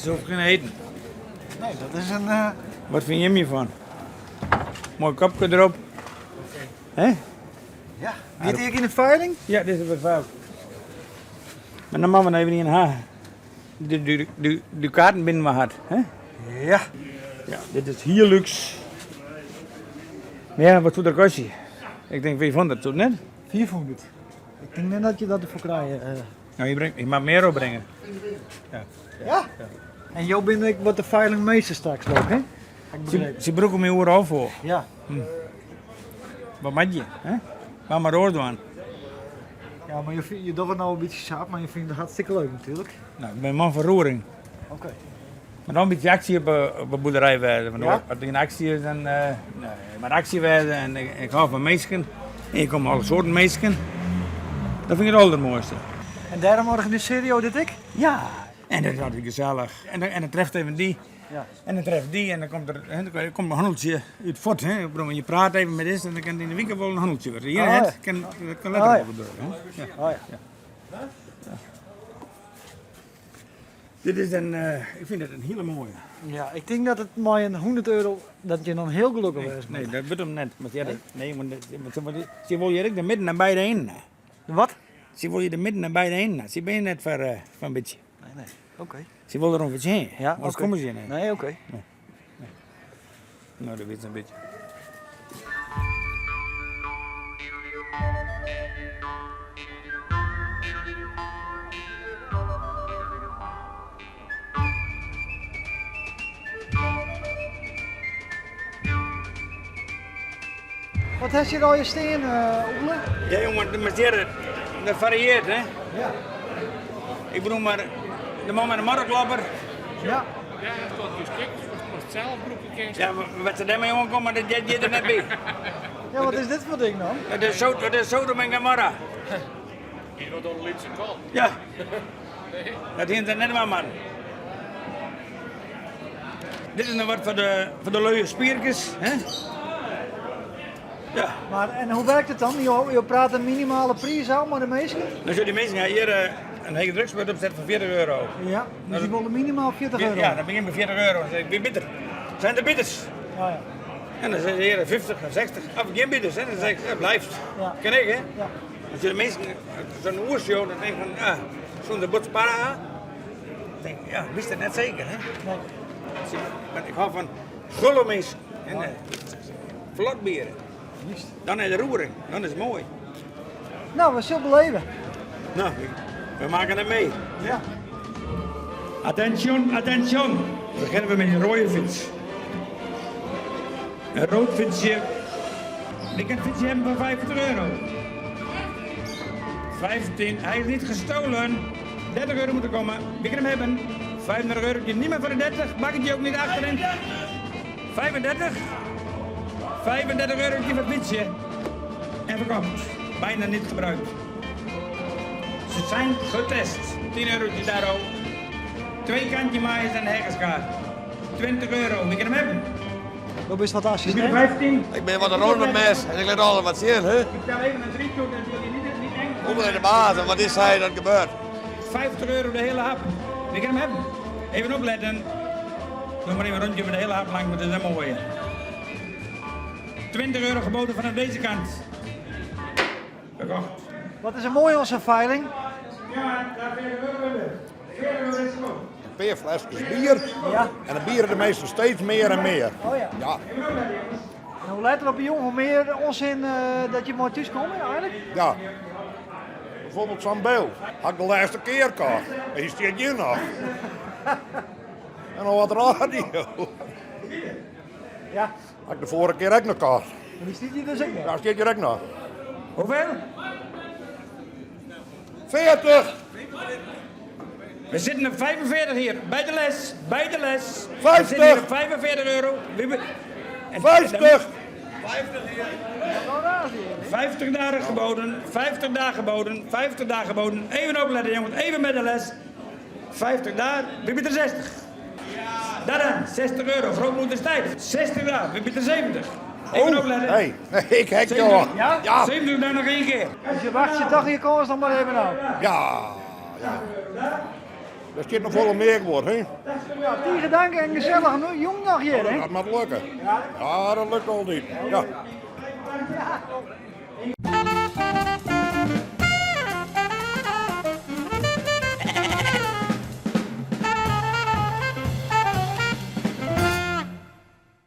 Deze hoeft geen eten. Nee, dat is een... Uh... Wat vind je hiervan? Mooi kopje erop. Hè? Ja. Wie hier in de veiling? Ja, dit is wat fout. Maar dan mogen we even niet in haar. De, de, de, de kaarten binnen we had. Hè? Ja. Ja, dit is hier luxe. Maar ja, wat doet dat kostje? Ik denk 500, toch net? 400. Ik denk net dat je dat ervoor krijgt. Nou, je, brengt, je mag meer opbrengen. Ja. Ja? En jou ben ik wat de veilingmeester straks ook, hè? Heb ik Ze, begrepen. ze broeken me overal voor. Ja. Wat moet je? Hè? Waar maar doordoen. Ja, maar je, vindt- je doet het nou een beetje saap, maar je vindt het hartstikke leuk natuurlijk. Nou, ik ben een man van roering. Oké. Maar dan een beetje actie op, op de boerderij werden. Want Ja? Als er geen actie is, dan... nee, maar actie werden en ik hou van mensen. En je komt alle soorten mensen. Dat vind ik het allermooiste. En daarom organiseer je dit ik? Ja. En dat is altijd gezellig. En dan treft even die. Ja. En dan treft die en dan komt er hè, dan komt een handeltje uit fort. Hè. Ik bedoel, je praat even met dit en dan kan in de winkel wel een handeltje worden. Hier Oh, het ja. kan, dat kan letterlijk Oh, ja. gebeuren. Hè. Ja. Oh ja. Dit is een, ik vind het een hele mooie. Ja, ik denk dat het maar een 100 euro, dat je dan heel gelukkig was. Nee, dat wordt hem net. Maar ja, dat, nee, want dat- want ze wil je ook de midden naar beide heen. Wat? Ze wil je de midden naar beide heen. Ze ben je net voor, van een beetje. Nee, nee. Oké. Ze wil er ongeveer heen. Ja, Anders oké. komen ze niet. Nee, oké. Nou, dat weet ze een beetje. Wat heb je al je steen, Oele? Ja, jongen, maar zie dat varieert, hè. Ja. Ik bedoel maar, de man met de marktklapper. Ja. Ja, dat is geschikt voor het zelf broeken Ja, wat ze daarmee omkomen, dat je er net bij. Ja, wat is dit voor ding dan? Het is het is Sodom en Gomorra. Is wat een Litse kant. Ja. Dat hint er net maar, man. Dit is nog wat voor de leuke spiertjes, hè? Ja, Maar, en hoe werkt het dan? Je praat een minimale prijs aan, maar de meeste? dan zullen die mensen ja, hier een hele drugsbeurt opzetten van 40 euro. Ja, dus die willen minimaal 40 euro. Ja, dan begin ik met 40 euro. Dan zeg ik, wie bitter? Zijn de bitters? Ja, ja. En dan zeggen ze hier 50 of 60. Of geen bitters, hè? Dan zeg ik, ja, blijft. Ja. Ken ik, hè? Ja. Als je de mensen zo'n oershow, dan denk ik van, ja, zonder botspara. Dan denk ik, ja, wist het net zeker, hè? Nee. Zie, Maar ik hou van gulle mensen. En vlotbieren. Juist. Dan is de roering, dan is het mooi. Nou, we zullen beleven. Nou, we maken het mee. Ja. Attention, attention. We beginnen we met een rode fiets. Een rood fietsje. Ik kan een fietsje hebben van 50 euro. 15, hij is niet gestolen. 30 euro moet er komen. Wie kan hem hebben? 35 euro, niet meer voor de 30. Maak het je ook niet achterin. 35. 35 euro voor het fietsje. En verkocht. Bijna niet gebruikt. Ze zijn getest. 10 eurotje daar ook. Twee kantje maïs en heggenschaar. 20 euro, wie kan hem hebben? Dat is wat assistent. 15. Ik ben wat een ronde mes en ik laat altijd wat zien, hè? Ik tel even een drietje, dat wil je niet eng. Hoe in de baas en wat is hij dat gebeurt? 50 euro de hele hap. Wie kan hem hebben? Even opletten. Doe maar even een rondje met de hele hap lang, want dat is helemaal mooi. 20 euro geboden vanaf deze kant. Verkocht. Wat is er mooi aan zo'n veiling? Ja, daar 40 euro hebben. 40 euro is goed. Een paar flesjes bier. Ja. En de bieren de meestal steeds meer en meer. Oh ja. Ja, En hoe later op je jong, hoe meer onzin dat je maar thuis komt eigenlijk. ja. Bijvoorbeeld zo'n beeld. Had ik de laatste keer gekocht. En hier staat hier nog. En nog wat radio. Ja. Had ik de vorige keer ook nog gekocht. En die stiet je dus ook nog. Daar staat hier ook nog. Hoeveel? 40! We zitten op 45 hier, bij de les, bij de les. We 50. zitten hier op 45 euro. En- 50! 50 dagen geboden, 50 dagen geboden, 50 dagen geboden. Even opletten jongens, even met de les. 50 daar, wie biedt er 60? Daar dan, 60 euro, grootmoeders tijd. 60 daar, wie biedt er 70? Even opletten. Nee, nee, ik hek joh. Ja? Ja, 70 daar nog één keer. Dus je wacht je toch je kans nog maar even nou. ja, ja. Der stiet noch folle mear guod, hè? Ja, tige dank en gesellige jûn noch hjir, hè? Dat moat lukke. Ja, dat lukt altyd. Ja.